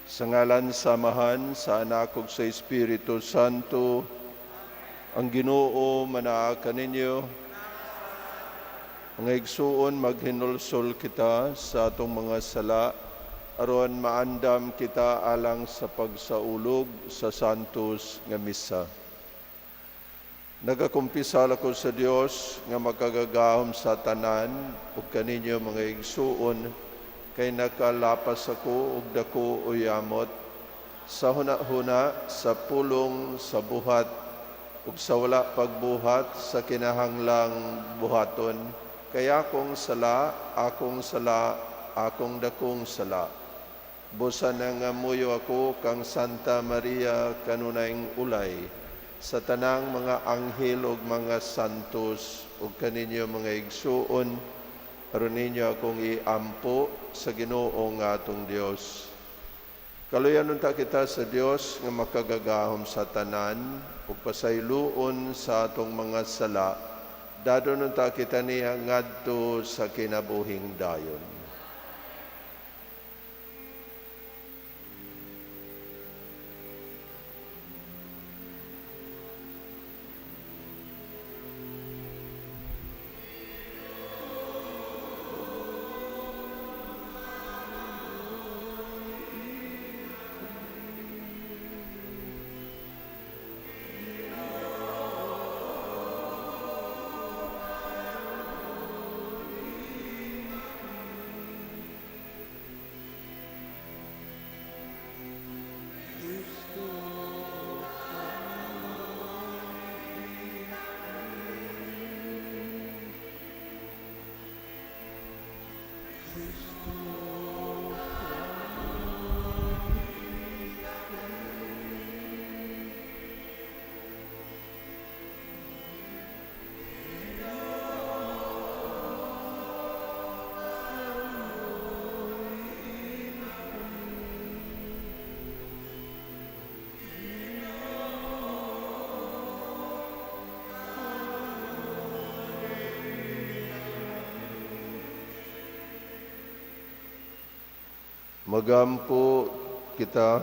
Sa ngalan sa Amahan, sa Anak ug sa Espiritu Santo, ang Ginoo manaa kaninyo. Mga igsuon, maghinulsol kita sa atong mga sala aron maandam kita alang sa pagsaulog sa Santos nga Misa. Nagakumpisal ako sa Dios nga makagagahom sa tanan ug kaninyo, mga igsuon, kay nakalapas ako og dako o yamot sa huna-huna, sa pulong, sa buhat ug sa wala pagbuhat sa kinahanglang buhaton. Kay akong sala, akong sala, akong dakong sala. Busa nangamuyo ako kang Santa Maria, kanunayng ulay, sa tanang mga anghel ug mga santos, ug kaninyo, mga igsuon, aron ninyo akong iampo sa Ginoo nga atong Dios. Kaluyan unta kita sa Dios nga makagagahom sa tanan ug pasayloon sa atong mga sala. Dadon unta kita niya ngadto sa kinabuhing dayon. Magampo kita.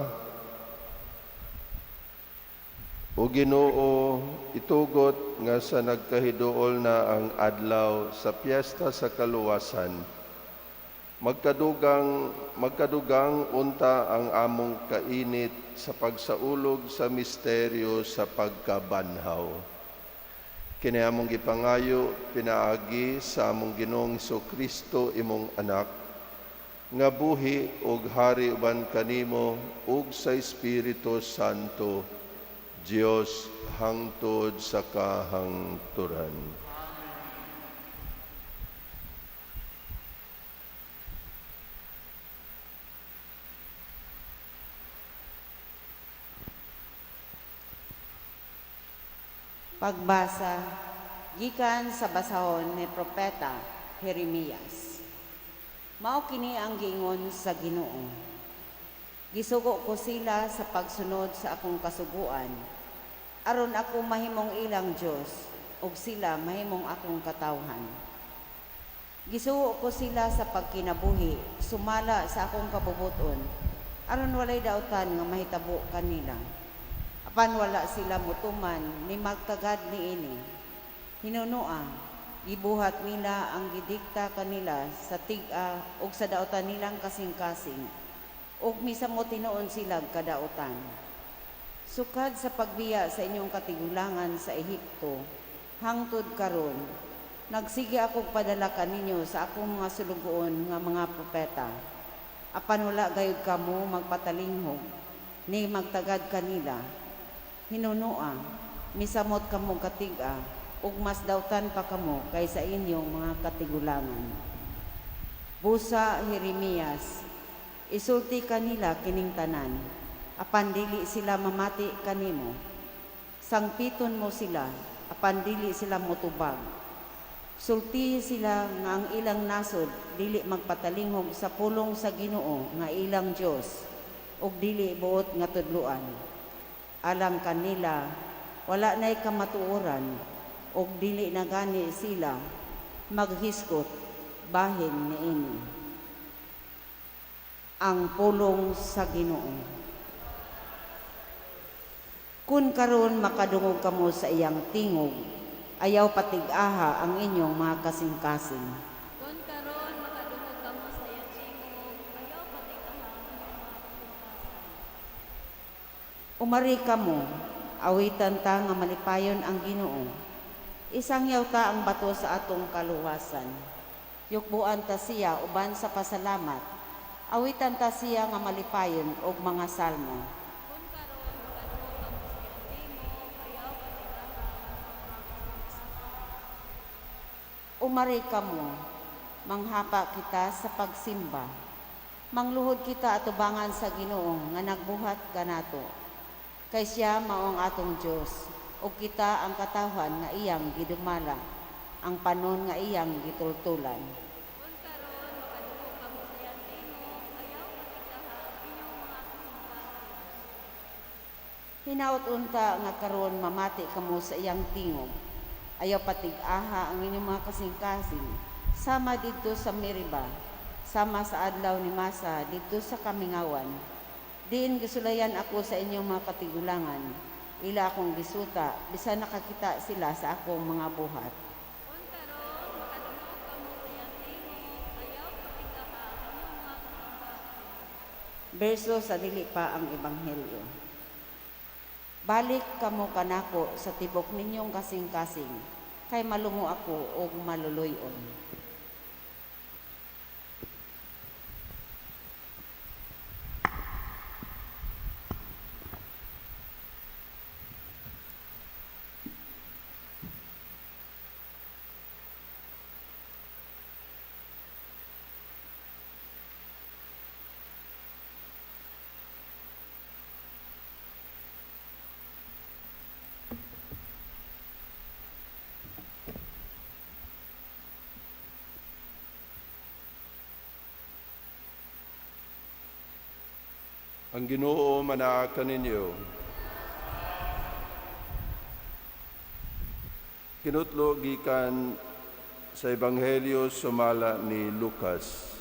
O Ginoo, itugot nga sa nagkahiduol na ang adlaw sa piyesta sa kaluwasan, magkadugang unta ang among kainit sa pagsaulog sa misteryo sa pagkabanhaw. Kini among gipangayo pinaagi sa among Ginoong Kristo, imong anak, nga buhi ug hari uban kanimo ug sa Espiritu Santo, Dios, hangtod sa kahangturan. Pagbasa gikan sa basahon ni Propeta Jeremias. Mao kini ang giingon sa Ginoo: Gisugo ko sila sa pagsunod sa akong kasuguan, aron ako mahimong ilang Dios ug sila mahimong akong katawhan. Gisugo ko sila sa pagkinabuhi sumala sa akong kabubuton, aron walay dautan nga mahitabo kanila. Apan wala sila motuman ni magtagad niini. Hinunua, gibuhat nila ang gidikta kanila sa tig-a ug sa dautan nilang kasing-kasing, ug misamot tinuon sila kadautan. Sukad sa pagbiya sa inyong katigulangan sa Ehipto, hangtod karon, nagsige akong padala kaninyo sa akong mga sulugoon nga mga propeta. Apan wala gayud kamo magpatalinghog ni magtagad kanila. Hinunua, misamot kamo katig-a ug mas dautan pa kamo kaysa inyong mga katigulangan. Busa, Jeremias, isulti kanila kining tanan, apan dili sila mamati kanimo. Sangpiton mo sila, apan dili sila motubag. Sultihi sila nga ang ilang nasod dili magpatalinghog sa pulong sa Ginoo nga ilang Dios ug dili buot nga tudloan. Alang kanila, wala na'y kamatuoran ug dili na gani sila maghisgot bahin niini. Ang pulong sa Ginoo. Kun karon makadungog kamo sa iyang tingog, ayaw patig-aha ang inyong mga kasing-kasing. Kun karon makadungog kamo sa iyang tingog, ayaw patig-aha ang inyong mga kasing-kasing. Umari kamo, awitan ta nga malipayon ang Ginoo. Isangyaw ta ang bato sa atong kaluwasan. Yukbuan ta siya uban sa pasalamat. Awitan ta siya nga malipayon og mga salmo. Kun karon makadungog kamo sa iyang tingog, ayaw patig-aha ang inyong mga kasing-kasing. Umari kamo, manghapa kita sa pagsimba. Mangluhod kita atubangan sa Ginoo nga nagbuhat kanato. Kay siya mao ang atong Dios, ug kita ang katawhan nga iyang gidumala, ang panon nga iyang gitultulan. Kun karon makadungog kamo sa iyang tingog, ayaw patig-aha ang inyong mga kasing-kasing. Hinaot unta nga karon mamati kamo sa iyang tingog. Ayaw patig-aha ang inyong mga kasing-kasing, sama didto sa Meriba, sama sa adlaw ni Masa didto sa kamingawan. Diin gisulayan ako sa inyong mga katigulangan, ila akong gisuta, bisan nakakita sila sa akong mga buhat. Kun karon makadungog kamo sa iyang tingog, ayaw patig-aha ang inyong mga kasing-kasing. Berso sa dili pa ang ebanghelyo. Balik kamo kanako sa tibok ninyong kasing-kasing, kay malungo ako og maluluy-on. Ang Ginoo manaa kaninyo. Kinutlo gikan sa Ebanghelyo sumala ni Lucas.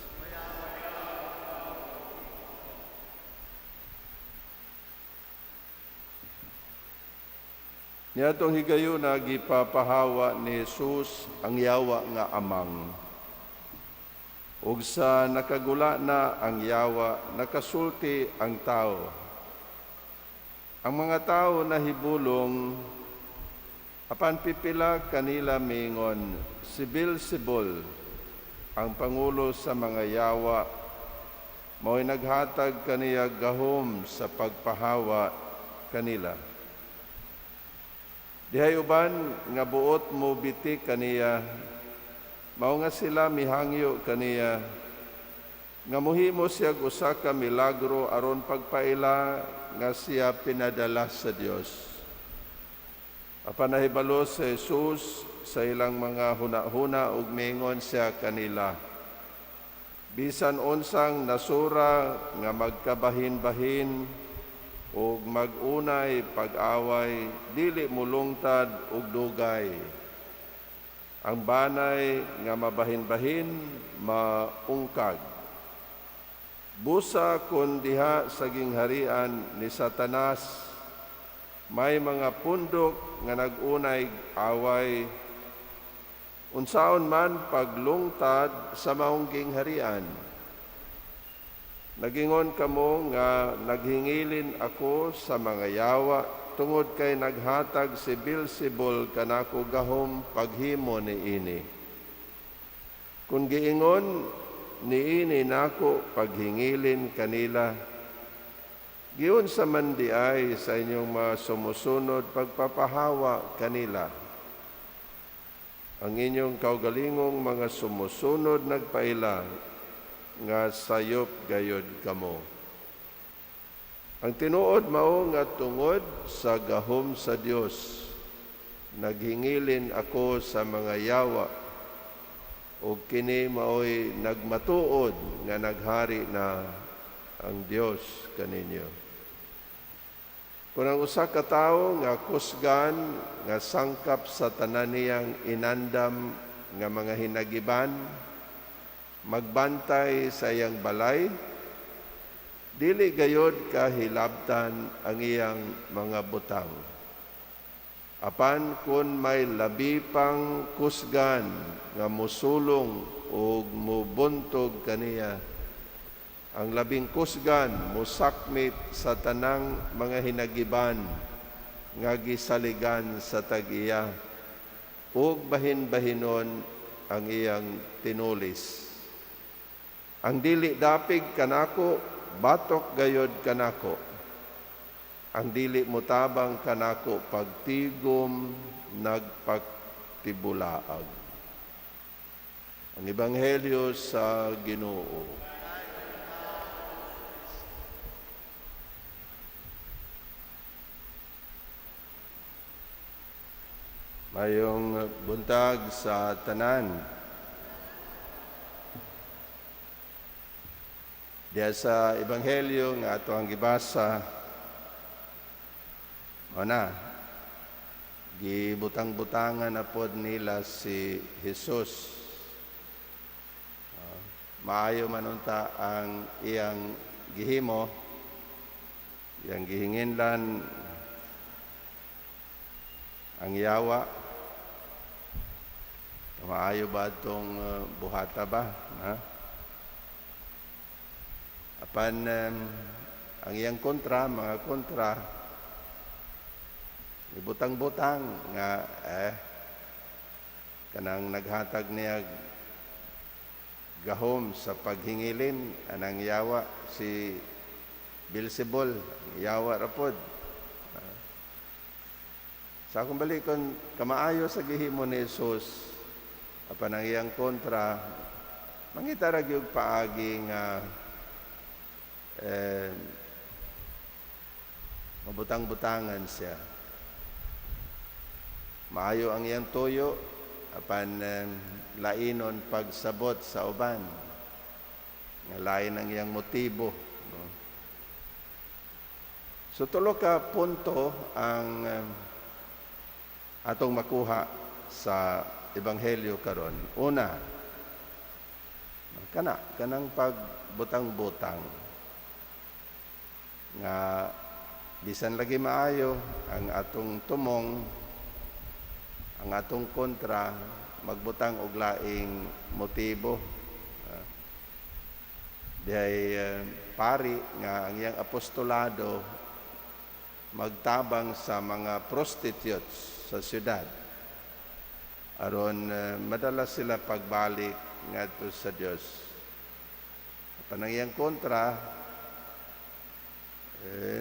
Niadtong higayuna gipapahawa ni Jesus ang yawa nga amang. Ug sa nakagula na ang yawa, nakasulti ang tao. Ang mga tao nahibulong, apan pipila kanila mingon, si Beelzebul, ang pangulo sa mga yawa, mao'y naghatag kaniya gahom sa pagpahawa kanila. Dihay uban nga buot mo biti kaniya, mao nga sila mihangyo kaniya, nga mohimo siya usa ka milagro aron pagpaila nga siya pinadala sa Dios. Apan nahibalo si Jesus sa ilang mga huna-huna ug miingon siya kanila, bisan unsang nasura nga magkabahin-bahin ug mag-unay pag-away, dili mulungtad ug dugay. Ang banay nga mabahin-bahin, maungkag. Busa kun diha sa gingharian ni Satanas, may mga pundok nga nag-unay away, unsaon man paglungtad sa maong gingharian. Nagingon kamo nga naghingilin ako sa mga yawa tungod kay naghatag si Beelzebul kanako gahom paghimo niini. Kun giingon niini nako paghingilin kanila, giunsa man diay sa inyong mga sumusunod pagpapahawa kanila. Ang inyong kaugalingong mga sumusunod nagpaila nga sayop gayod kamo. Ang tinuod mao nga tungod sa gahom sa Dios, naghingilin ako sa mga yawa, ug kini maoy nagmatuod nga naghari na ang Dios kaninyo. Kung ang usa ka tawo nga kusgan nga sangkap sa tanan niyang inandam nga mga hinagiban, magbantay sa iyang balay, Dili gayod kahilabtan ang iyang mga butang. Apan kun may labi pang kusgan nga musulong ug mubuntog kaniya, ang labing kusgan mosakmit sa tanang mga hinagiban nga gisaligan sa tag-iya, ug bahin-bahinon ang iyang tinulis. Ang dili dapig kanako, batok gayod kanako. Ang dili motabang kanako pagtigom, nagpagtibulaag. Ang Ebanghelyo sa Ginoo. Mayong buntag sa tanan. Diya sa Ebanghelyo nga ato ang gibasa, ana, gibutang-butangan na pod nila si Jesus. Maayo man unta ang iyang gihimo, iyang gihinginlan ang yawa. Maayo ba itong buhata ba? Ha? Apan ang iyang kontra, mga kontra, ibutang-butang nga kanang naghatag niya gahom sa paghingilin anang yawa si Beelzebul, yawa ra pod. Sa akong balikon, kamaayo sa gihimo ni Jesus, apan ang iyang kontra, mangita ra gyud paagi nga mabutang-butangan siya. Maayo ang iyang tuyo, apan lainon pagsabot sa uban. Nga lain ang iyang motibo. No? So tulo ka punto ang atong makuha sa Ebanghelyo karon. Una, kanang pagbutang-butang nga bisan lagi maayo ang atong tumong, ang atong kontra, magbutang og laing motibo. Dihay pari nga ang iyang apostolado magtabang sa mga prostitutes sa syudad aron madala sila pagbalik ngadto sa Dios. Apan ang iyang kontra,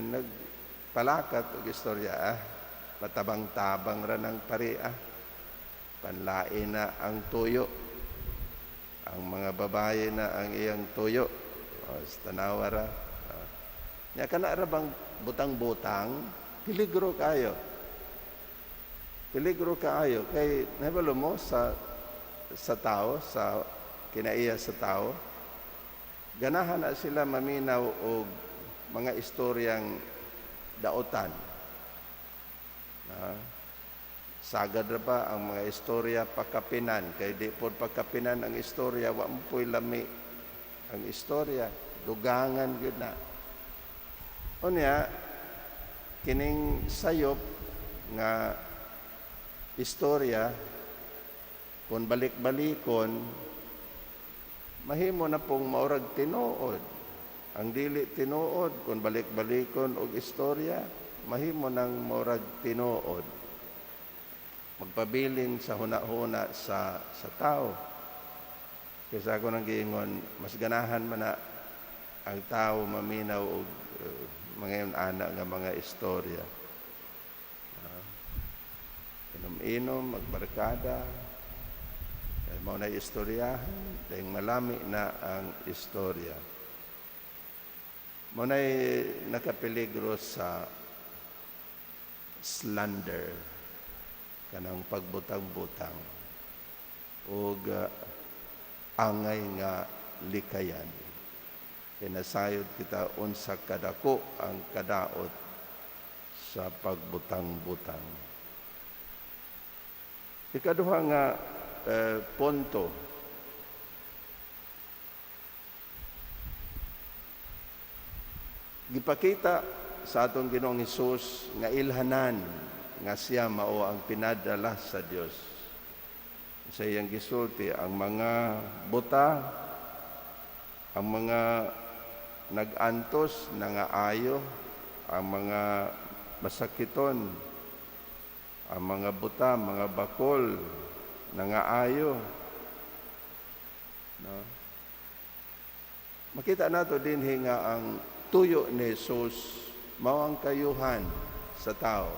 nagpalakat og istorya, patabang-tabang ra ng pari, panlain na ang tuyo, ang mga babae na ang iyang tuyo. O, sa tanawa ra. Nya kana ra bang butang-butang, peligro kayo. Peligro kaayo kay nahibalo mo sa tao, sa kinaiya sa tao, ganahan na sila maminaw og mga istoryang daotan. Sagad ra ba ang mga istorya pakapinan, kay di pod pakapinan ang istorya, wa mo po'y lami ang istorya, dugangan gyud na. Unya kining sayop nga istorya, kung balik-balikon, mahimo na pong maurag tinuod. Ang dili tinuod, kung balik-balikon og istorya, mahimo nang maurag tinuod. Magpabilin sa huna-huna sa tao. Kaysa ako nang giingon, mas ganahan man na ang tao maminaw og mga ana nga mga istorya. Inom-inom, magbarkada, kay mao na istoryahan, dahil malami na ang istorya. Mao na'y nakapeligro sa slander, kanang pagbutang-butang, ug angay nga likayan. Kinasayod kita unsa kadako ang kadaot sa pagbutang-butang. Ikaduha nga punto, Gipakita sa atong Ginoong Hesus nga ilhanan nga siya mao ang pinadala sa Dios. Sa iyang gisulti, ang mga buta, ang mga nag-antos, nangaayo, ang mga masakiton, ang mga buta, mga bakol, nangaayo. No? Makita nato dinhi nga ang tuyo ni Jesus mao ang kayuhan sa tao.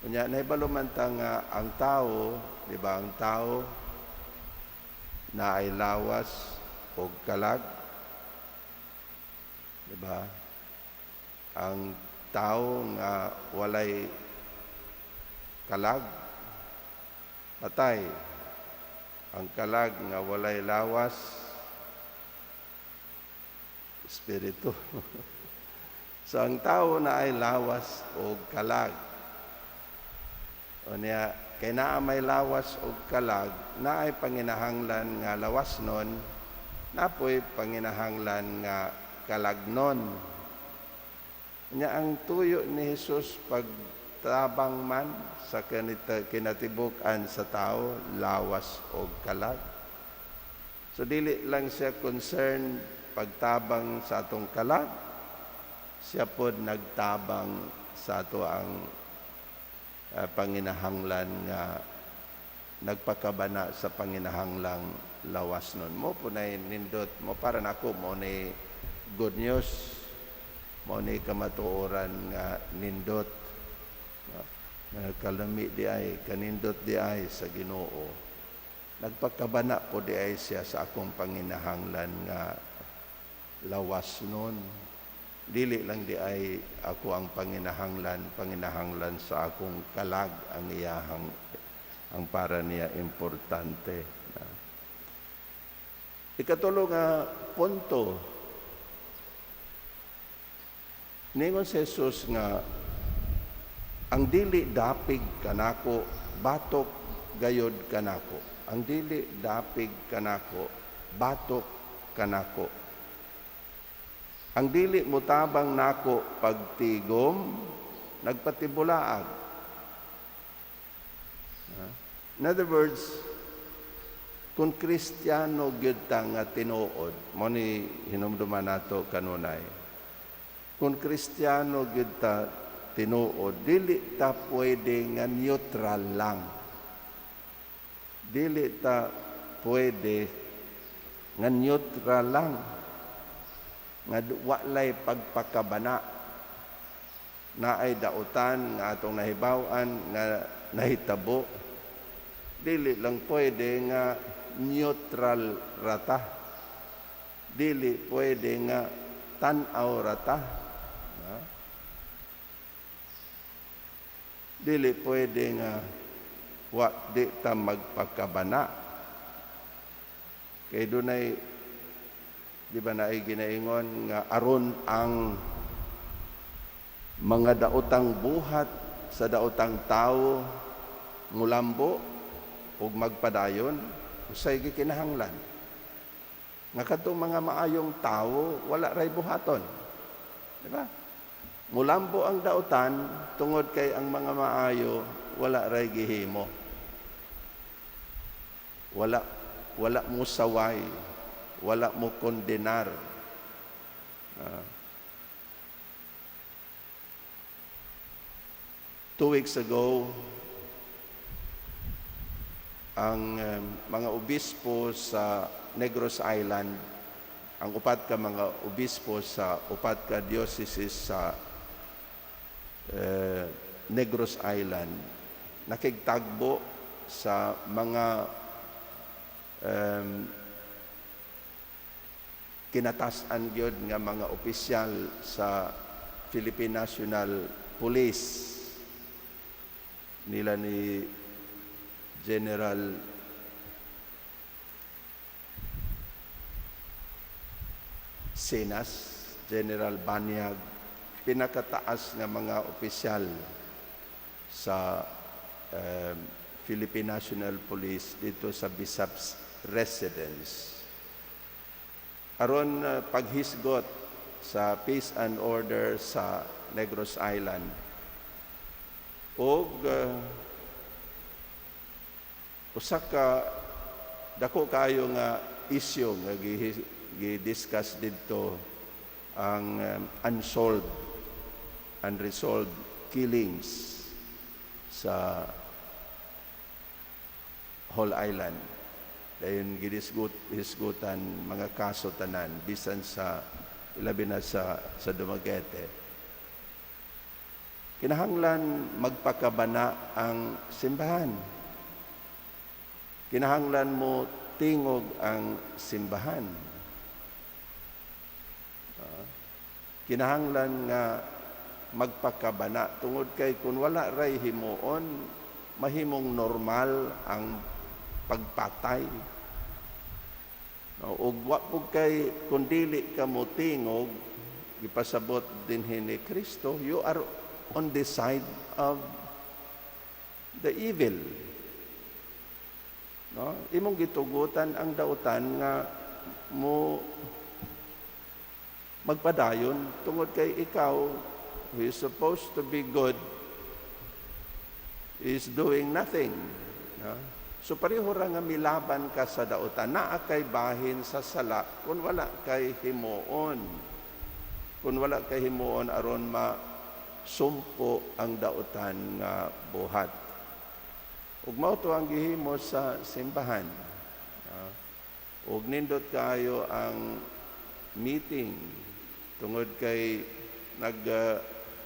Unya nahibalo man ta nga ang tao, di ba, ang tao naay lawas og kalag. Di ba? Ang tao nga walay kalag, patay. Ang kalag nga walay lawas, espiritu. So ang tao naay lawas og kalag. O niya, kay naa may lawas og kalag, naay panginahanglan nga lawas nun, napoy panginahanglan nga kalagnon. Nya ang tuyo ni Jesus pagtabang man sa kinatibuk-an sa tao, lawas og kalag. So dili lang siya concerned pagtabang sa atong kalag, siya pod nagtabang sa ato ang panginahanglan nga nagpakabana sa panginahanglang lawas nun. Mao po na nindot mo para nako, mo ni good news, mo ni kamatuoran nga nindot. No? Nga kalami di ay, kanindot di ay sa Ginoo. Nagpakabana po di ay siya sa akong panginahanglan nga lawas nun. Dili lang di ay ako ang panginahanglan, panginahanglan sa akong kalag ang iyahang ang para niya importante. Ikatulo nga punto, ningon si Jesus nga ang dili dapig kanako, batok gayod kanako. Ang dili dapig kanako, batok kanako. Ang dili mutabang nako pagtigom, nagpatibulaag. Ha? In other words, kung Kristiyano gyud ta nga tinuod, mo ni hinumduman nato kanunay. Kung Kristiyano gyud ta tinuod, dili ta pwede nga neutral lang. Dili ta pwede nga neutral lang. Nga walay pagpakabana. Naay dautan nga atong nahibaw-an nga nahitabo. Dili lang pwede nga neutral rata. Dili pwede nga tan-aw rata. Ha? Dili pwede nga wa di ta magpakabana. Kay dunay, di ba, naay ginaingon nga aron ang mga daotang buhat sa daotang tawo mulambo ug magpadayon, usay gikinahanglan nga kadtong mga maayong tawo wala ray buhaton, di ba? Mulambo ang dautan tungod kay ang mga maayo wala ray gihimo, wala mo saway, wala mo kondenar. 2 weeks ago, ang mga obispo sa Negros Island, ang upat ka mga obispo sa upat ka dioceses sa Negros Island, nakigtagbo sa mga kinatasan gyud nga mga opisyal sa Philippine National Police nila ni General Senas, General Banyag, pinakataas nga mga opisyal sa Philippine National Police dito sa Bishop's Residence. Aron paghisgot sa peace and order sa Negros Island. Og usa ka dako kaayo nga isyu nga gi-discuss didto ang unsolved, unresolved killings sa whole island. Dayon gidisgutan mga kaso tanan bisan sa ilabi na sa Dumaguete. Kinahanglan magpakabana ang simbahan. Kinahanglan mo tingog ang simbahan. Kinahanglan nga magpakabana tungod kay kung wala ray himuon, mahimong normal ang pagpatay. No, ug wa pud kay kung dili ka mo tingog, gipasabot dinhi ni Kristo, you are on the side of the evil. No? Imong gitugutan ang dautan nga mo magpadayon tungod kay ikaw who is supposed to be good is doing nothing. No? So pareho ra nga milaban ka sa dautan, naa kay bahin sa sala kung wala kay himuon. Kung wala kay himuon aron masumpo ang dautan nga buhat. Ug mao to ang gihimo sa simbahan. Ug nindot kaayo ang meeting tungod kay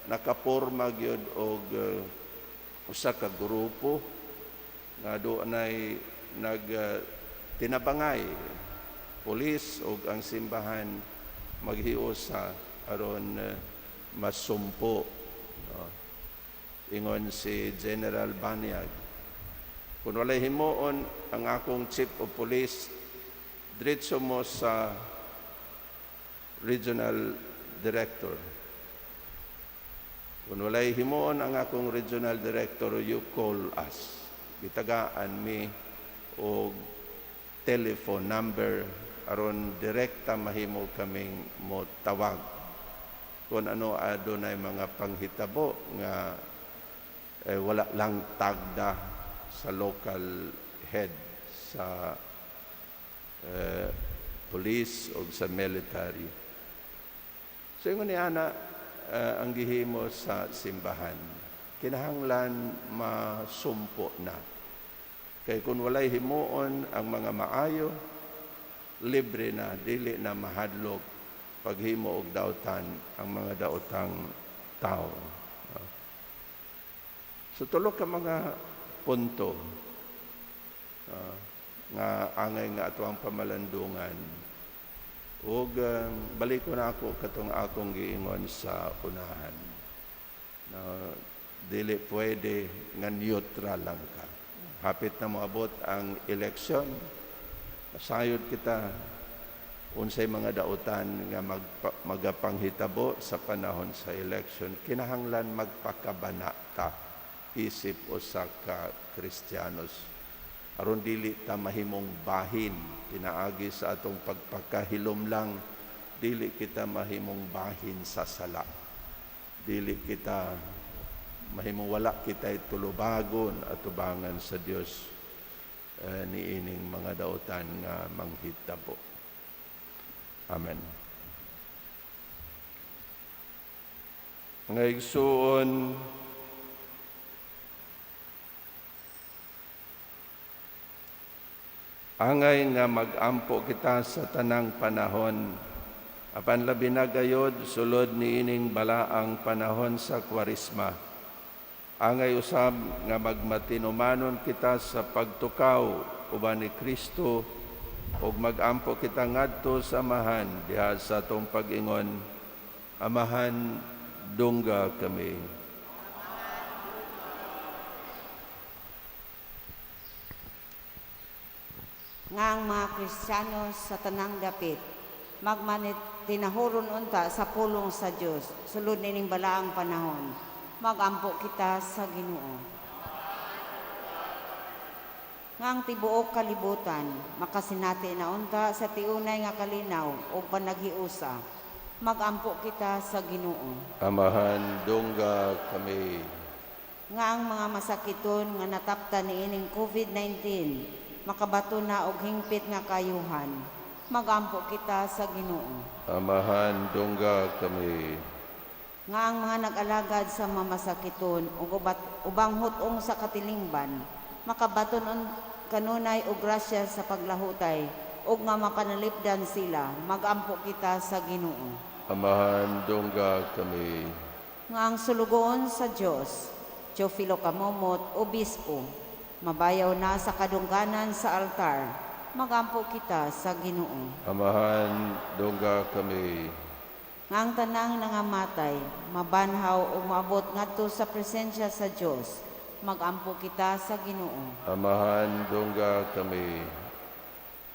nakaporma gyud og usa ka grupo nga doonay nag tinabangay pulis ug ang simbahan maghiusa aron masumpo. No? Ingon si General Baniag, kung walay himuon ang akong chief of police, diretso mo sa regional director. Kung walay himuon ang akong regional director, you call us. Gitagaan mi og telephone number aron direkta mahimo kaming mo tawag kung ano adunay mga panghitabo nga wala lang tagda sa local head sa police o sa military. So ingon ni ana ang gihimo sa simbahan, kinahanglan masumpo na. Kay kung walay himuon ang mga maayo, libre na, dili na mahadlok paghimo og dautan ang mga daotang tao. So tulo ka mga punto nga angay nga ato ang pamalandungan. Ug balik ko na ako katong akong giingon sa unahan. Na dili pwede nga neutral lang ka. Hapit na moabot ang eleksyon, masayod kita unsay mga dautan nga magapanghitabo sa panahon sa election. Kinahanglan magpakabana ta isip usa ka Kristiyanos aron dili ta mahimong bahin pinaagi sa atong pagpakahilom lang. Dili kita mahimong bahin sa sala, dili kita mahimong wala kita tulubagon atubangan sa Dios niining mga dautan nga manghitabo. Amen. Mga igsuon, angay nga mag-ampo kita sa tanang panahon, apan labi na gayod sulod niining balaang panahon sa Kwaresma. Angay usab nga magmatinumanon kita sa pagtukaw uban ni Kristo ug mag-ampo kita ngadto sa Amahan diha sa atong pag-ingon, Amahan, dungga kami. Nga ang mga Kristiyano sa tanang dapit magmanit tinahuron unta sa pulong sa Dios sulod nining balaang panahon. Magampo kita sa Ginoo. Nga ang tibuok kalibutan makasinati na unta sa tiunay nga kalinaw ug panaghiusa. Magampo kita sa Ginoo. Amahan, dungga kami. Nga ang mga masakiton nga nataptan niining COVID-19 makabato na og hingpit nga kayuhan. Magampo kita sa Ginoo. Amahan, dungga kami. Nga ang mga nag-alagad sa mga masakiton ug ubang hutong sa katilingban makabaton kanunay og grasya sa paglahutay ug nga mapanalipdan sila. Magampo kita sa Ginoo. Amahan, dungga kami. Nga ang sulugoon sa Dios, Teofilo Camomot, Obispo, mabayaw na sa kadungganan sa altar. Magampo kita sa Ginoo. Amahan, dungga kami. Nga ang tanang nangamatay, mabanhaw o maabot ngadto sa presensya sa Dios. Magampo kita sa Ginoo. Amahan, dungga kami.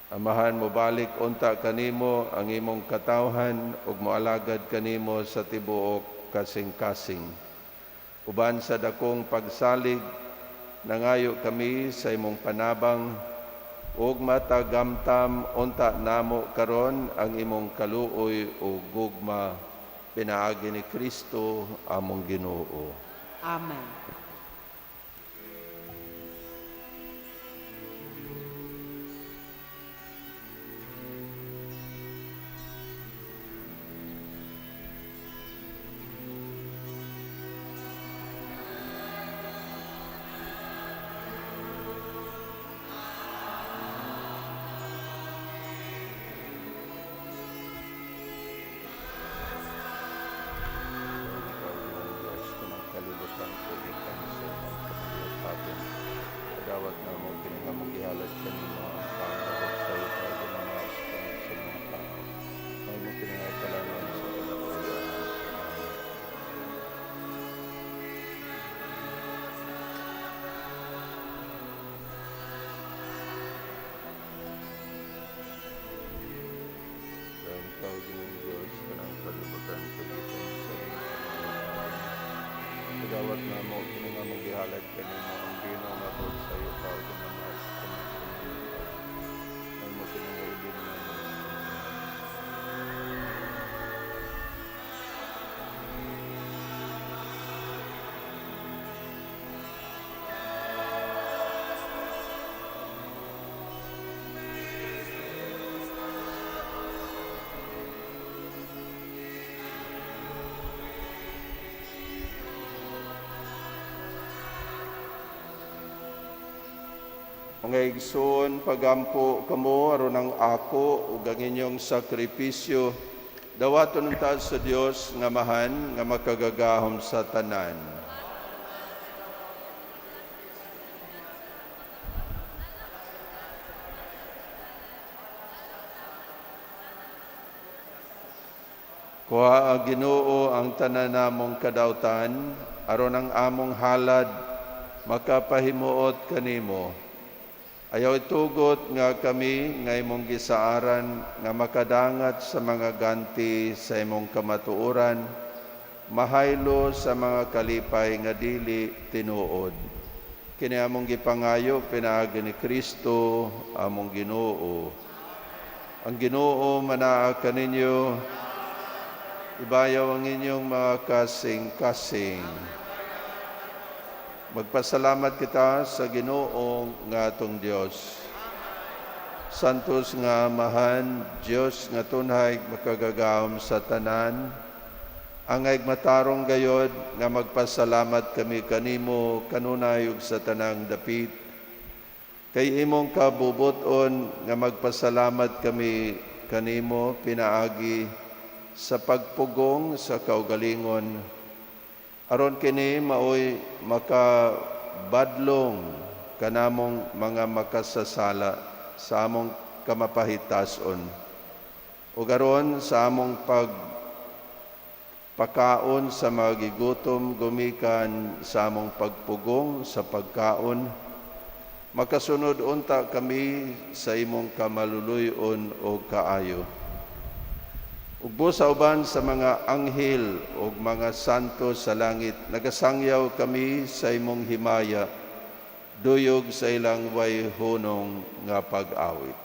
Amahan, mobalik unta kanimo ang imong katawhan ug moalagad kanimo sa tibuok kasing-kasing. Uban sa dakong pagsalig, nangayo kami sa imong panabang ug matagamtam unta namo karon ang imong kaluoy ug gugma pinaagi ni Kristo among Ginoo. Amen. Ikaw, Ginoong Diyos, kanang kalibutan ko gikan sa imong kapatid. Kadawat namo kini nga among gihalad kanimo ang pangabot sa iyo paginamas sa mga tao. Mahimo kini nga kalanon sa kinabuhi. Dahil ikaw, Ginoong Diyos, kanang kalibutan ko gikan sa imong kapatid. Kadawat namo kini nga among gihalad kanimo ang bino nga buot sa iyo paginamas sa mga tao. Mahimo kini nga ilim namo sa Mga igsoon, pagampo kamo aron ang ako ug ang inyong sakripisyo dawaton unta sa Dios nga Amahan nga makagagahom sa tanan. Kuha ang Ginoo ang tanan namong kadautan aron ang among halad makapahimuot kanimo. Ayaw itugot nga kami nga imong gisaaran nga makadangat sa mga ganti sa imong kamatuoran, mahaylo sa mga kalipay nga dili tinuod. Kini among gipangayo pinaagi ni Kristo among Ginoo. Ang Ginoo manaa kaninyo, ibayaw ang inyong mga kasing-kasing. Magpasalamat kita sa Ginoo nga atong Dios. Santos nga Amahan, Dios nga tunhay makagagahom sa tanan, angay matarong gayod nga magpasalamat kami kanimo kanunay ug sa tanang dapit. Kay imong kabubuton nga magpasalamat kami kanimo pinaagi sa pagpugong sa kaugalingon. Aron kini maoy makabadlong kanamong mga makasasala sa among kamapahitason. Ug aron sa among pagpakaon sa mga gigutom gumikan sa among pagpugong sa pagkaon, makasunod unta kami sa imong kamaluluyon o kaayo. Ug busa uban sa mga anghel ug mga santo sa langit, nagasangyaw kami sa imong himaya, duyog sa ilang way hunong nga pag-awit.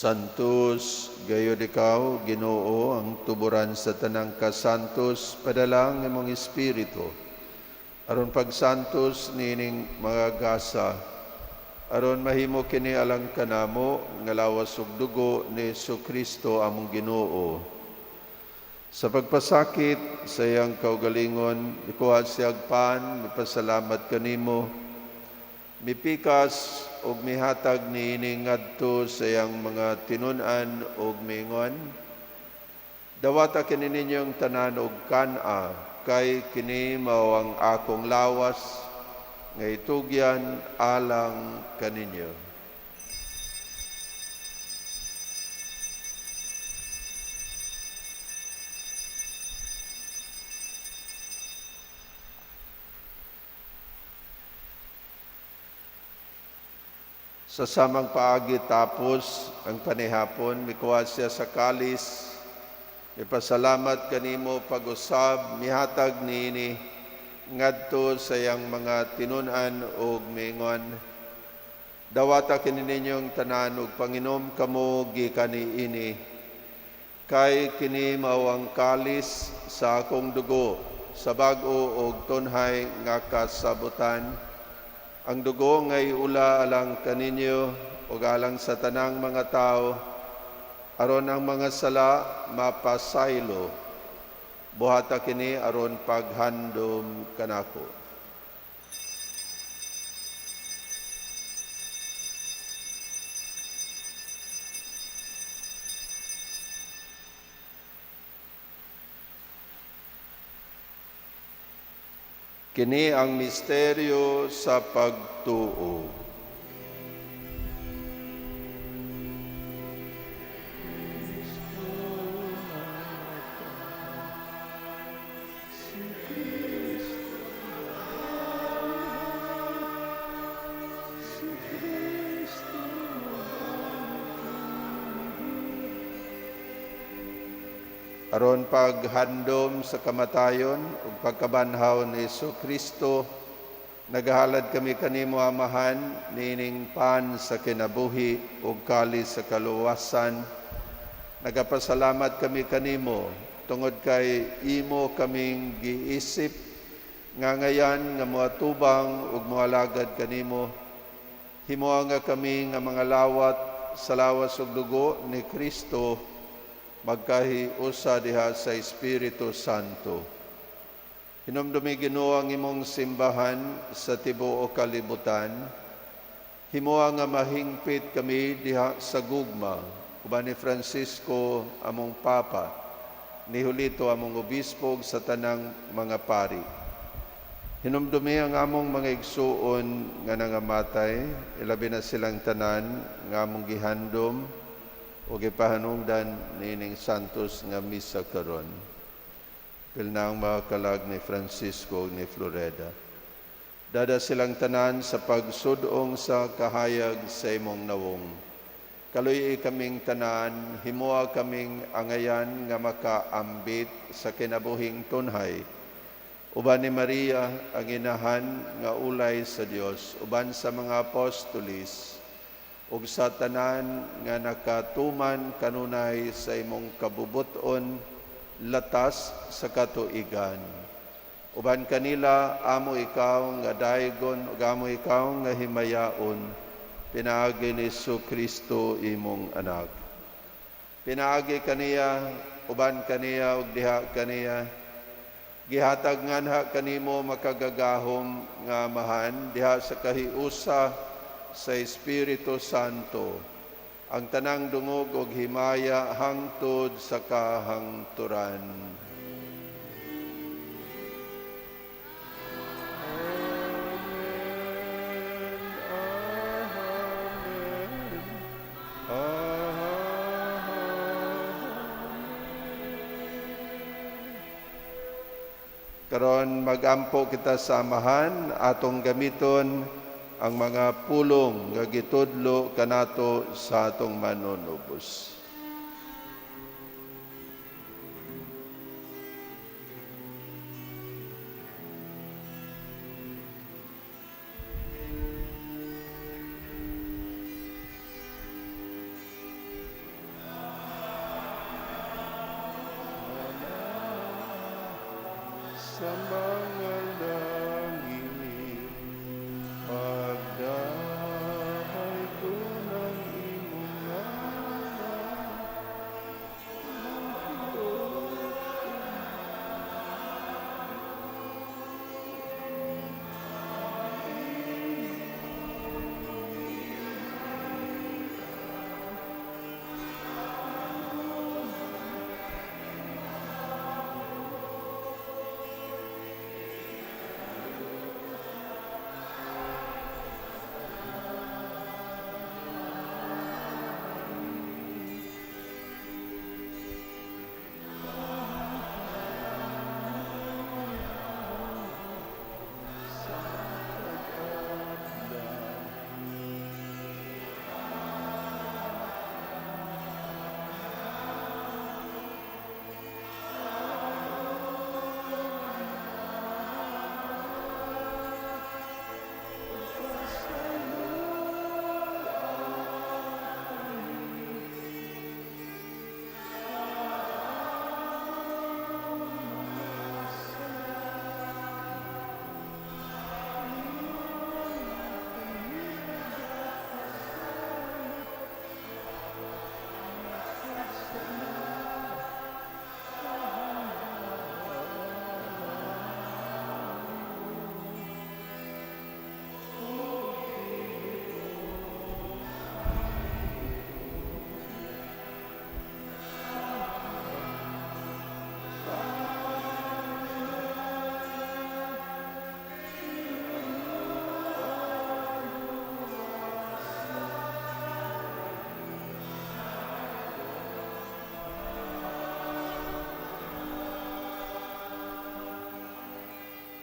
Santos, gayod ikaw, Ginoo, ang tuburan sa tanang kasantos, padala ang imong espiritu. Aron pagsantos niining mga gasa, aron mahimo kini alang kanamo nga lawas ug dugo ni Kristo among Ginoo. Sa pagpasakit sa iyang kaugalingon, mikuha siyag pan, mipasalamat kanimo, mipikas og mihatag niini ngadto sa iyang mga tinun-an og miingon, "Dawata kini ninyong tanan og kan-a, kay kini mao ang akong lawas nga itugyan alang kaninyo." Sa samang paagi tapos ang panihapon, mikuha siya sa kalis, mipasalamat kanimo pag-usab, mihatag niini ngadto sa iyang mga tinun-an og miingon, "Dawata kini ninyong tanan ug panginom kamo gikan niini, kay kini mao ang kalis sa akong dugo sa bag-o og tunhay nga kasabutan, ang dugo nga iula alang kaninyo ug alang sa tanang mga tawo, aron ang mga sala mapasaylo. Buhata kini aron paghandom kanako." Kini ang misteryo sa pagtuo. Aron paghandom sa kamatayon ug pagkabanhaw ni Kristo, nagahalad kami kanimo, Amahan, niining pan sa kinabuhi ug kalis sa kaluwasan. Nagapasalamat kami kanimo tungod kay imo kaming giisip nga ngayan nga moatubang ug moalagad kanimo. Himoa nga kami nga mga lawat sa lawas ug dugo ni Kristo magkahiusa diha sa Espiritu Santo. Hinumdumi, Ginoo, ang imong simbahan sa tibuok kalibutan. Himoa nga mahingpit kami diha sa gugma uban ni Francisco among Papa, ni Julito among obispo ug sa tanang mga pari. Hinumdumi ang among mga igsuon nga nangamatay, ilabi na silang tanan nga among gihandom o gipahanungdan niining santos nga misa karon. Apil na ang mga kalag ni Francisco ug ni Floreda. Dada silang tanan sa pagsudong sa kahayag sa imong nawong. Kaluy kaming tanan, himoa kaming angayan nga makaambit sa kinabuhing tunhay. Uban ni Maria, ang inahan nga ulay sa Dios, uban sa mga apostolis, ug sa tanan nga nakatuman kanunay sa imong kabubuton latas sa katuigan. Uban kanila amo ikaw nga daygon ug amo ikaw nga himayaon, pinaagi ni Kristo imong anak. Pinaagi kaniya, uban kaniya ug diha kaniya, gihatag nganha kanimo makagagahom nga Amahan diha sa kahiusa sa Espiritu Santo ang tanang dungog ug himaya hangtod sa kahangturan. Amen. Karon magampo kita sa Amahan, atong gamiton ang mga pulong nga gitudlo kanato sa atong manunubos.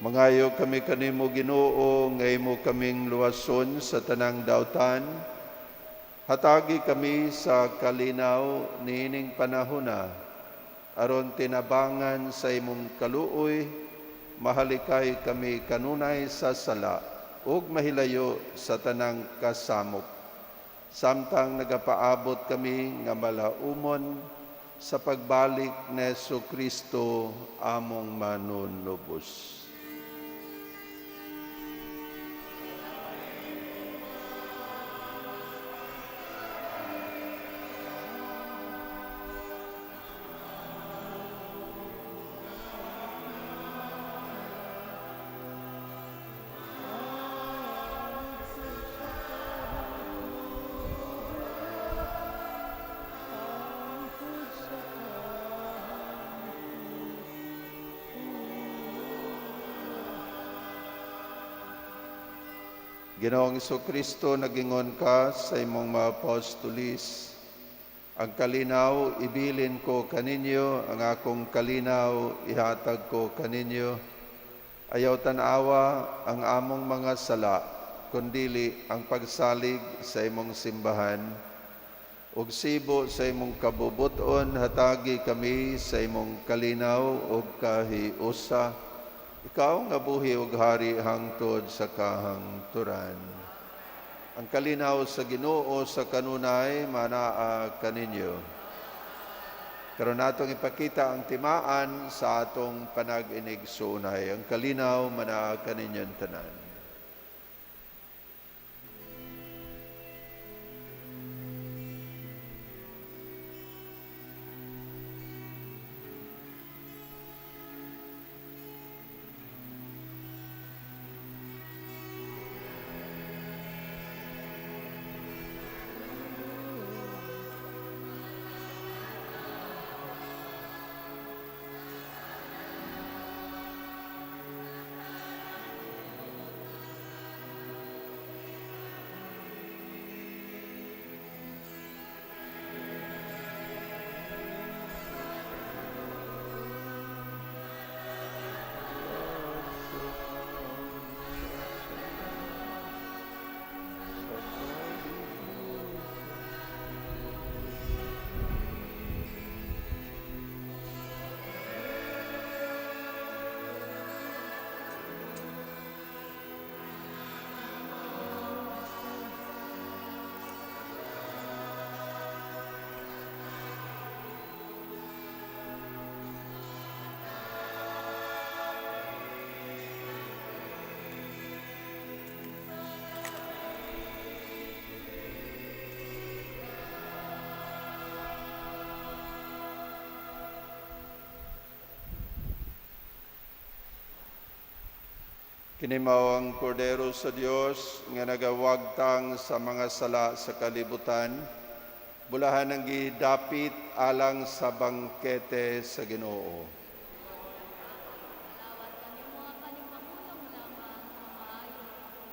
Mangayo kami kanimo, Ginoo, nga imo kaming luwason sa tanang dautan. Hatagi kami sa kalinaw niining panahona, aron tinabangan sa imong kaluoy, mahalikay kami kanunay sa sala ug mahilayo sa tanang kasamok. Samtang nagapaabot kami nga malaumon sa pagbalik ni Hesus Kristo among manunubos. Ginoong Kristo, nagingon ka sa imong mga apostolis, "Ang kalinaw ibilin ko kaninyo, ang akong kalinaw ihatag ko kaninyo. Ayaw tan-awa ang among mga sala, kundili ang pagsalig sa imong simbahan. Ug sibo sa imong kabubuton, hatagi kami sa imong kalinaw ug kahiusa. Ikaw nga buhi ug hari hangtod sa kahangturan." Ang kalinaw sa Ginoo sa kanunay manaa kaninyo. Karon natong ipakita ang timaan sa atong panag-inigsuonay. Ang kalinaw manaa kaninyong tanan. Kini mao ang Kordero sa Dios nga nagawagtang sa mga sala sa kalibutan. Bulahan ang gidapit alang sa bangkete sa Ginoo. Malawat kanimo apan ipamulong lamang nga maayo ako.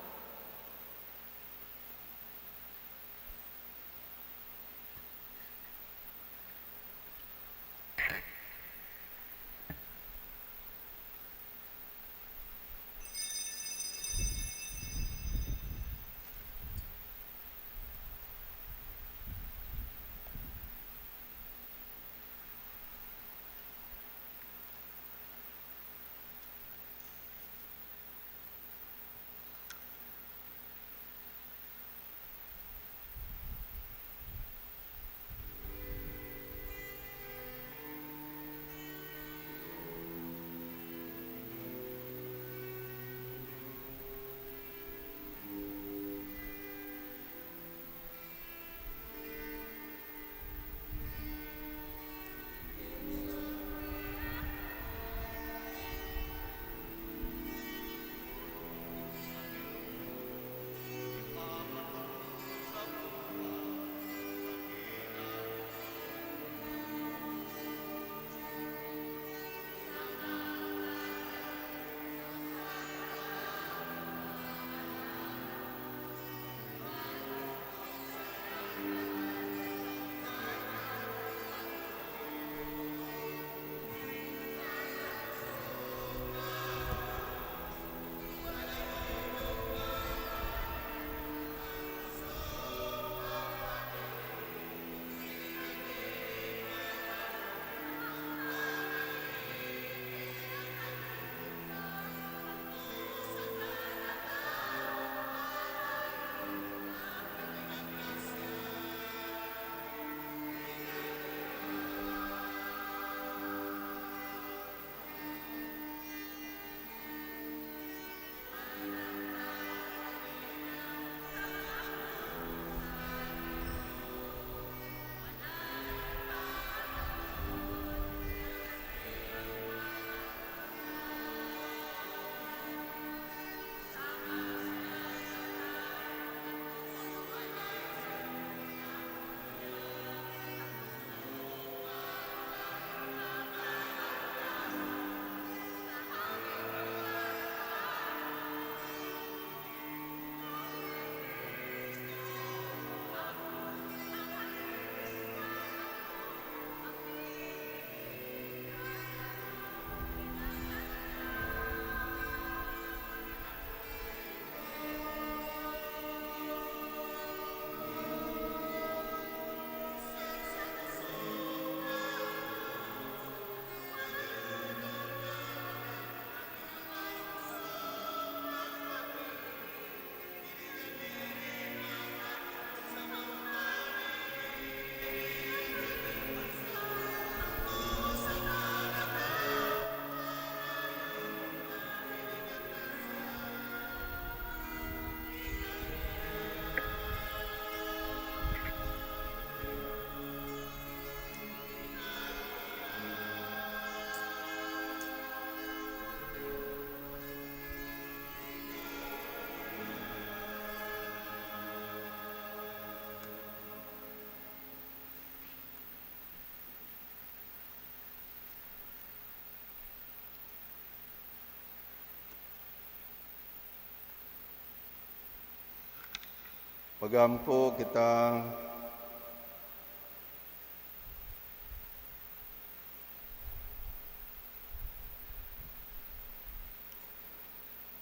Pagampo kita.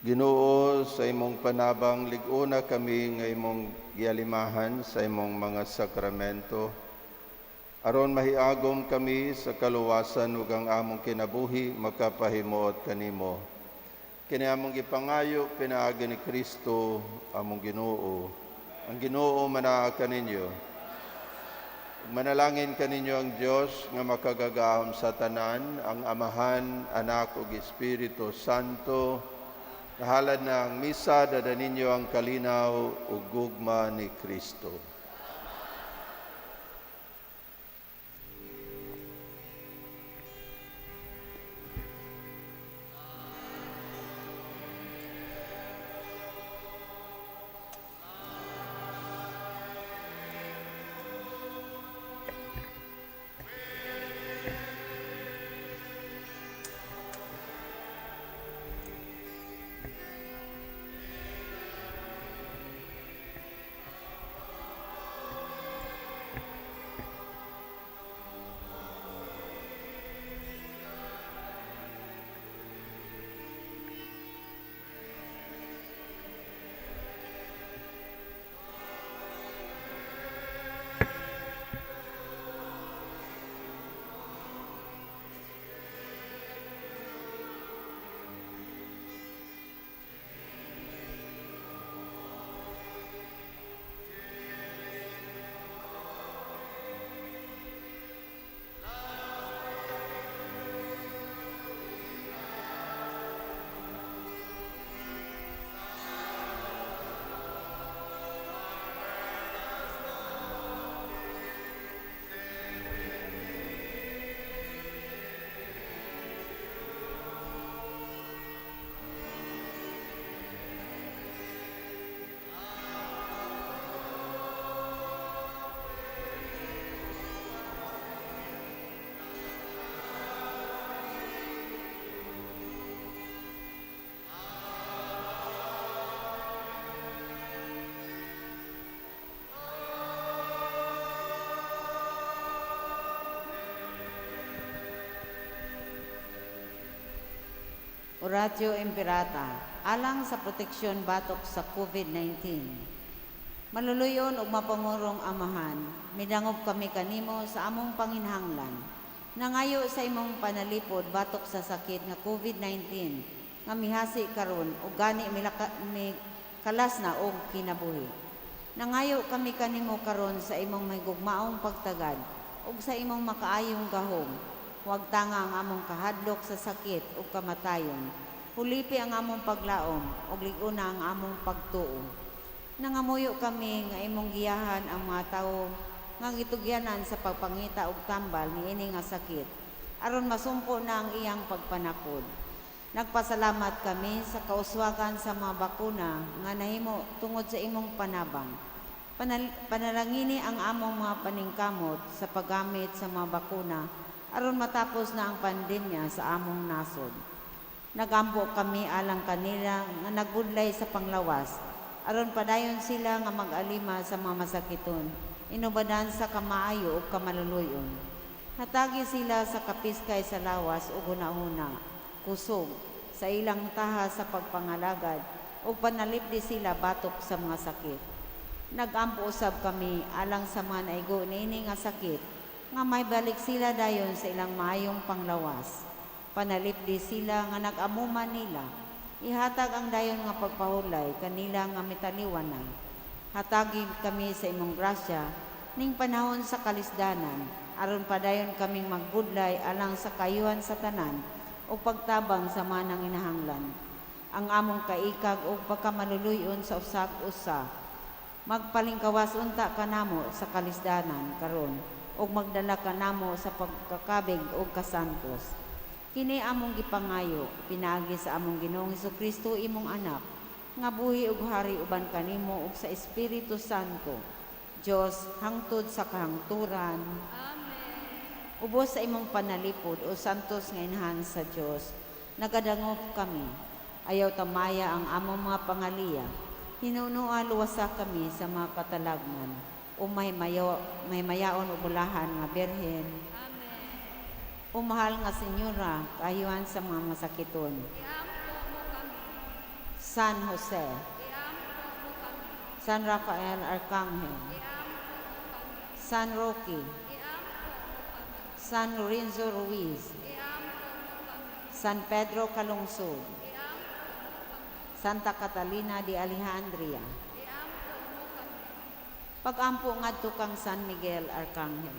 Ginoo, sa imong panabang lig-una kami nga imong gialimahan sa imong mga sakramento, aron mahiagom kami sa kaluwasan ug ang among kinabuhi makapahimuot kanimo. Kini among gipangayo pinaagi ni Kristo among Ginoo. Ang Ginoo manaa kaninyo. Manalangin kaninyo ang Dios nga makagagahom sa tanan, ang Amahan, Anak ug Espiritu Santo. Nahalad na ang misa, dada ninyo ang kalinaw ug gugma ni Kristo. Oratio Imperata, alang sa proteksyon batok sa COVID-19. Maluluyon ug mapangurong Amahan, midangop kami kanimo sa among panginhanglan. Nangayo sa imong panalipod batok sa sakit nga COVID-19 nga mihasi karon ug gani mikalas na og kinabuhi. Nangayo kami kanimo karon sa imong mahigugmaong pagtagad ug sa imong makaayong gahom. Huwag tanga ang among kahadlok sa sakit ug kamatayon. Hulipi ang among paglaom ug lig-una ang among pagtuo. Nangamuyo kami nga imong giyahan ang mga tawo nga gitugyanan sa pagpangita og tambal niini nga sakit aron masumpo na ang iyang pagpanakod. Nagpasalamat kami sa kauswagan sa mga bakuna nga nahimo tungod sa imong panabang. Panalangini ang among mga paningkamot sa paggamit sa mga bakuna aron matapos na ang pandemya sa among nasod. Nagampo kami alang kanila nga nagbudlay sa panglawas, aron padayon sila nga mag-alima sa mga masakiton, inubadan sa kamaayo ug kamaluluyon. Hatagi sila sa kapiskay sa lawas ug hunahuna, kusog sa ilang taha sa pagpangalagad, ug panalipdi sila batok sa mga sakit. Nagampo usab kami alang sa mga naigo niini nga sakit, nga may balik sila dayon sa ilang maayong panglawas. Panalipdi sila nga nag-amuman nila. Ihatag ang dayon nga pagpahulay kanila nga mitaliwan na. Hatagi kami sa imong grasya ning panahon sa kalisdanan, aron padayon kaming magbudlay alang sa kayuhan sa tanan o pagtabang sa mga nanginahanglan. Ang among kaikag o pagkamaluluyon sa usag-usa. Magpalingkawas unta kanamo sa kalisdanan karon ug magdala kanamo sa pagkakabig ug kasantos. Kini among gipangayo pinaagi sa among Ginoong Hesukristo imong anak nga buhi ug hari uban kanimo ug sa Espiritu Santo. Dios hangtod sa kahangturan. Amen. Ubos sa imong panalipod o santos nga inahan sa Dios, nagadangop kami. Ayaw tamaya ang among mga pangaliya. Hinunoa luwasa kami sa mga katalagman. O mahimayaon o bulahan nga Birhen. Amen. O mahal nga Senyora, kaayuhan sa mga masakiton. Iampo mo kami. San Jose, Iampo mo kami. San Rafael Arcangel, Iampo mo kami. San Roque, Iampo mo kami. San Lorenzo Ruiz, Iampo mo kami. San Pedro Calungsod, Iampo mo kami. Santa Catalina de Alejandria. Iampo mo kami. Pagampo ngadto kang San Miguel Arcangel.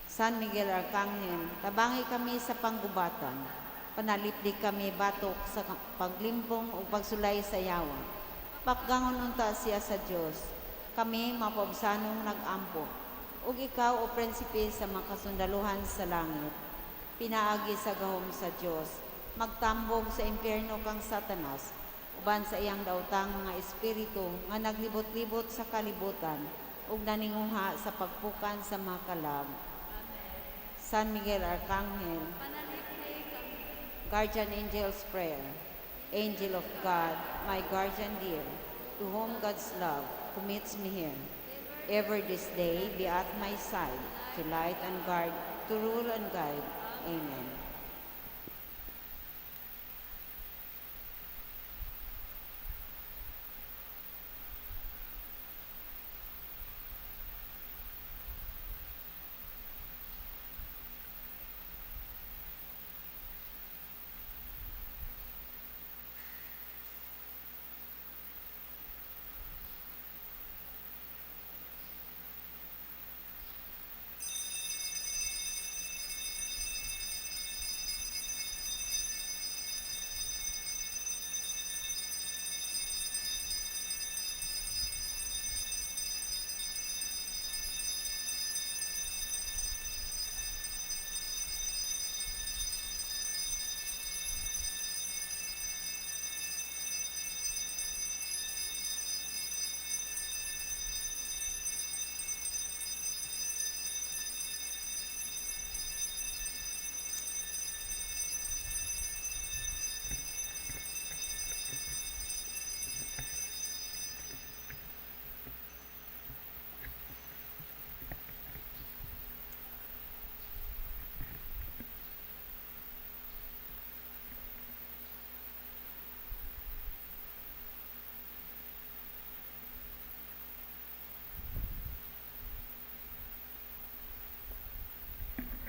San Miguel Arcangel, tabangi kami sa panggubatan. Panalipdi kami batok sa paglimpong o pagsulay sa yawa. Pakgangon unta siya sa Dios. Kami mapaubsanong nagampo. Ug ikaw o prinsipe sa mga kasundaluhan sa langit. Pinaagi sa gahom sa Dios, magtambog sa impyerno kang Satanas, uban sa iyang daotang mga espiritu nga naglibot-libot sa kalibutan ug naninguha sa pagpukan sa mga kalag. Amen. San Miguel Arcangel, Panalipdi kami. Guardian Angel's Prayer. Angel of God, my guardian dear, to whom God's love commits me here. Ever this day be at my side, to light and guard, to rule and guide. Amen.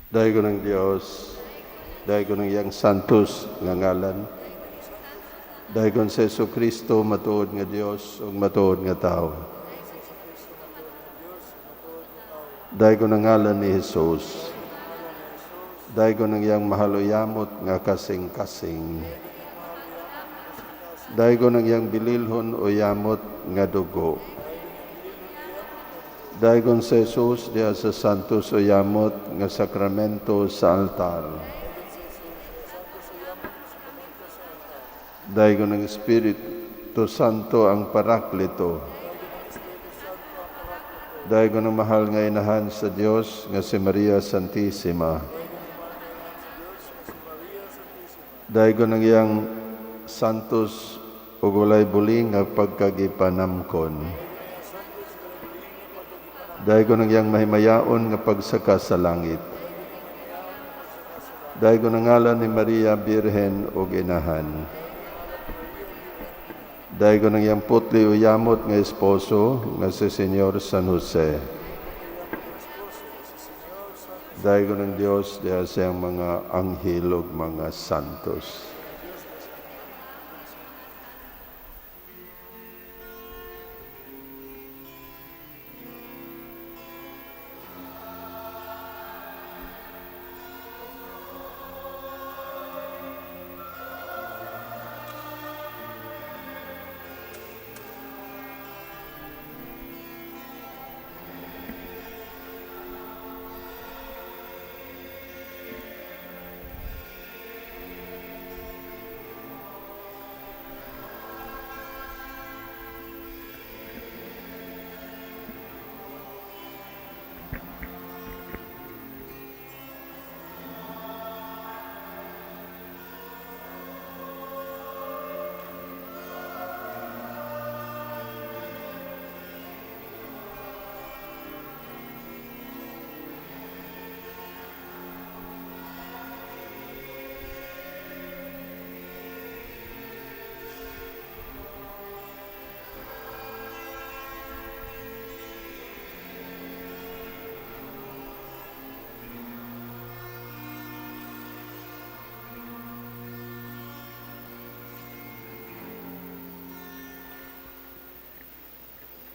Daygon ang Dios, daygon ang iyang santos nga ngalan. Daygon sa Hesus Kristo matuod nga Dios ug matuod nga tawo. Daygon ang ngalan ni Hesus. Daygon ang iyang mahaluyamot nga kasing-kasing. Daygon ang iyang bililhon o yamot nga dugo. Daygon sa Jesus diha sa Santos o yamot nga sakramento sa altar. Daygon ang Espiritu Santo ang Parakleto. Daygon ang mahal nga inahan sa Dios nga si Maria Santissima. Daygon ang iyang santos ug walay buli nga pagkagipanamkon. Daygon ang iyang mahimayaon nga pagsaka sa langit. Daygon ang ngalan ni Maria Birhen ug Inahan. Daygon ang iyang putli o yamot nga esposo nga si Senyor San Jose. Daygon ang Dios diha sa iyang mga anghel ug mga santos.